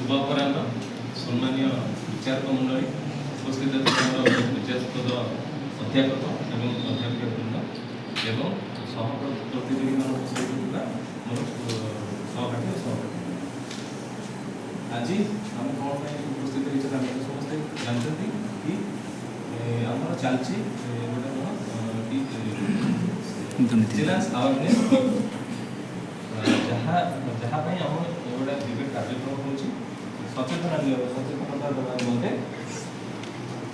ଶୁଭ ଅପରାହ୍ନ। ସମ୍ମାନୀୟ ବିଚାରକ ମଣ୍ଡଳୀ, ଉପସ୍ଥିତ ଥିବା ଆମର ବିଚାରପଦ ଅଧ୍ୟାପକ ଏବଂ ଅଧ୍ୟାପିକା ବୃନ୍ଦ ଏବଂ ସହ ପ୍ରତିଯୋଗୀମାନଙ୍କ ସହିତ ଥିବା ମୋର ସହପାଠୀ ଓ ସହପାଠୀ, ଆଜି ଆମେ କ'ଣ ପାଇଁ ଉପସ୍ଥିତ ହେଇଛନ୍ତି, ଆମେ ତ ସମସ୍ତେ ଜାଣିଛନ୍ତି କି ଆମର ଚାଲିଛି ଗୋଟେ କ'ଣ କି ଦୁର୍ନୀତି। ଭିଜିଲାନ୍ସ ଆୱାରନେସ୍, ଯାହା ଯାହା ପାଇଁ ଆମ ଗୋଟେ ଡିବେଟ୍ କାର୍ଯ୍ୟକ୍ରମ ହେଉଛି ସଚେତନତା ଦେବା ନିମନ୍ତେ।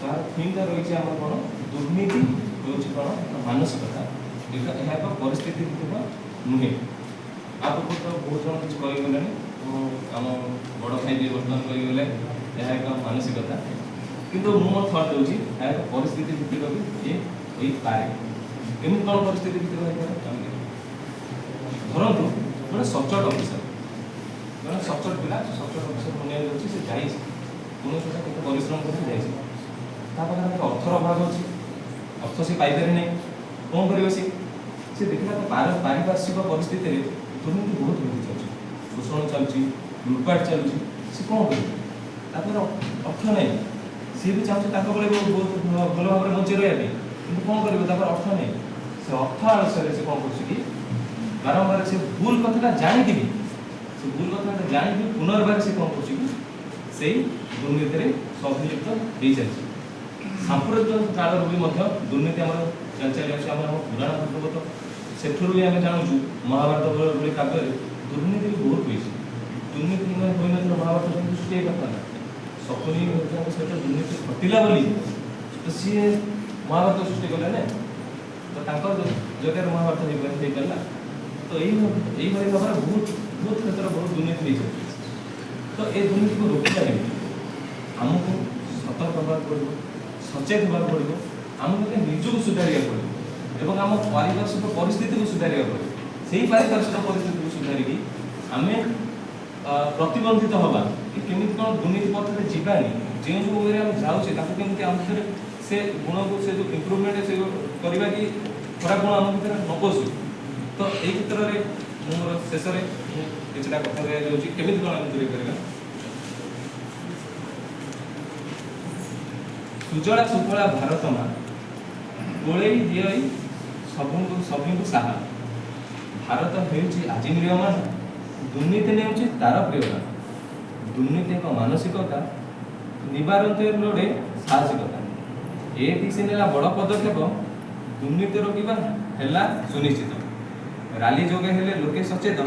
ତାର ଥିମ୍ଟା ରହିଛି ଆମର କ'ଣ? ଦୁର୍ନୀତି ହେଉଛି କ'ଣ ଏକ ମାନସିକତା, ଏହା ଏକ ପରିସ୍ଥିତି ଭିତ୍ତିକ ନୁହେଁ। ଆ ପୂର୍ବରୁ ତ ବହୁତ ଜଣ କିଛି କହିଗଲେଣି। ମୁଁ ଆମ ବଡ଼ ଭାଇ ବି ବର୍ତ୍ତମାନ କହିଗଲେ ଏହା ଏକ ମାନସିକତା, କିନ୍ତୁ ମୁଁ ମୋ ଥଟ୍ ଦେଉଛି, ଏହା ଏକ ପରିସ୍ଥିତି ଭିତ୍ତିକ ବି ଇଏ ହୋଇପାରେ। କେମିତି କ'ଣ ପରିସ୍ଥିତି ଭିତ୍ତିକ ହୋଇପାରେ, ଆମେ ଦେଖିବା। ଧରନ୍ତୁ ଜଣେ ସଚ୍ଚୋଟ ଅଫିସର, ଜଣେ ସଚ୍ଚୋଟ ପିଲା, ସଚ୍ଚୋଟ ଅଫିସର ବନିବାକୁ ଯାଉଛି। ସେ ଯାଇଛି, କୌଣସି ଗୋଟେ କେତେ ପରିଶ୍ରମ କରିକି ଯାଇଛି। ତା ପାଖରେ ଗୋଟେ ଅର୍ଥର ଅଭାବ ଅଛି, ଅର୍ଥ ସେ ପାଇପାରେ ନାହିଁ। କ'ଣ କରିବ ସେ? ସେ ଦେଖିଲା ତା ପାରିପାର୍ଶ୍ୱିକ ପରିସ୍ଥିତିରେ ଦୁର୍ନୀତି ବହୁତ ବୃଦ୍ଧି ଚାଲୁଛି, ଶୋଷଣ ଚାଲୁଛି, ଲୁଟପାଟ ଚାଲୁଛି। ସେ କ'ଣ କରିବ? ତା ପାଖରେ ଅର୍ଥ ନାହିଁ। ସିଏ ବି ଚାହୁଁଛି ତାଙ୍କ ଭଳି ବହୁତ ବହୁତ ଭଲ ଭାବରେ ବଞ୍ଚି ରହିବା ପାଇଁ, କିନ୍ତୁ କ'ଣ କରିବ? ତା ପାଖରେ ଅର୍ଥ ନାହିଁ। ସେ ଅର୍ଥ ଆଳସ୍ୟରେ ସେ କ'ଣ କରୁଛି କି ବାରମ୍ବାର ସେ ଭୁଲ କଥାଟା ଜାଣିକି ବି, ସେ ଭୁଲ କଥାଟା ଜାଣିକି ପୁନର୍ବାର ସେ କ'ଣ କରୁଛି କି ସେଇ ଦୁର୍ନୀତିରେ ସଂଲିପ୍ତ ହେଇଚାଲିଛି। ସାମ୍ପ୍ରତିକ କାଳରୁ ବି ମଧ୍ୟ ଦୁର୍ନୀତି ଆମର ଚାଲି ଚାଲି ଆସୁଛି। ଆମର ଆମ ପୁରାଣ ଭାଗବତ, ସେଠୁରୁ ବି ଆମେ ଜାଣୁଛୁ, ମହାଭାରତ ଭଳି କାବ୍ୟରେ ଦୁର୍ନୀତି ବି ବହୁତ ହୋଇଛି। ଦୁର୍ନୀତି ହୋଇନଥିଲେ ମହାଭାରତ କେମିତି ସୃଷ୍ଟି ହେଇପାରିଥାନ୍ତା? ଶକୁନି ହେରିକାଙ୍କ ସହିତ ଦୁର୍ନୀତି ଘଟିଲା ବୋଲି ତ ସିଏ ମହାଭାରତ ସୃଷ୍ଟି କଲେ ନା। ତ ତାଙ୍କ ଜରିଆରେ ମହାଭାରତ ହେଇପାରିଲା। ତ ଏଇଭଳି ଭାବରେ ବହୁତ ବହୁତ କ୍ଷେତ୍ରରେ ବହୁତ ଦୁର୍ନୀତି ହେଇଛି। ତ ଏ ଦୁର୍ନୀତିକୁ ରୋକିବା କେମିତି? ଆମକୁ ସତର୍କ ହେବାକୁ ପଡ଼ିବ, ସଚେତ ହେବାକୁ ପଡ଼ିବ। ଆମକୁ ଆଗେ ନିଜକୁ ସୁଧାରିବାକୁ ପଡ଼ିବ ଏବଂ ଆମ ପାରିପାର୍ଶ୍ୱିକ ପରିସ୍ଥିତିକୁ ସୁଧାରିବାକୁ ପଡ଼ିବ। ସେଇ ପାରିପାର୍ଶ୍ୱିକ ପରିସ୍ଥିତିକୁ ସୁଧାରିକି ଆମେ ପ୍ରତିବନ୍ଧିତ ହେବା କି କେମିତି କ'ଣ ଦୁର୍ନୀତି ପଥରେ ଯିବାନି। ଯେଉଁ ଯେଉଁ ୱେରେ ଆମେ ଯାଉଛେ, ତାକୁ କେମିତି ଆମ ଭିତରେ ସେ ଗୁଣକୁ, ସେ ଯେଉଁ ଇମ୍ପ୍ରୁଭମେଣ୍ଟ ସେ କରିବା କି ଖରାପ ଗୁଣ ଆମ ଭିତରେ ନ ପଶୁ। ତ ଏଇ କ୍ଷେତ୍ରରେ ମୁଁ ମୋର ଶେଷରେ ମୁଁ କିଛିଟା କଥା କହିବାକୁ ଯାଉଛି, କେମିତି କ'ଣ ଆମେ ଦୂରେଇ ପାରିବା। ସୁଜଳା ସୁଫଳା ଭାରତ ମା କୋଳେଇ ଦିଅଇ ସବୁଙ୍କୁ, ସଭିଙ୍କୁ ସାହା। ଭାରତ ହେଉଛି ଆଜି ମ୍ରିୟମାଣ, ଦୁର୍ନୀତି ନେଉଛି ତାର ପ୍ରିୟଗାନ। ଦୁର୍ନୀତି ଏକ ମାନସିକତା, ନିବାରନ୍ତେ ଲୋଡ଼େ ସାହସିକତା। ଏଟିସି ନେଲା ବଡ଼ ପଦକ୍ଷେପ, ଦୁର୍ନୀତି ରୋକିବା ହେଲା ସୁନିଶ୍ଚିତ। ରାଲି ଯୋଗେ ହେଲେ ଲୋକେ ସଚେତ,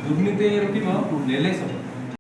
ଦୁର୍ନୀତି ରୋକିବ ନେଲେ ଶପଥ।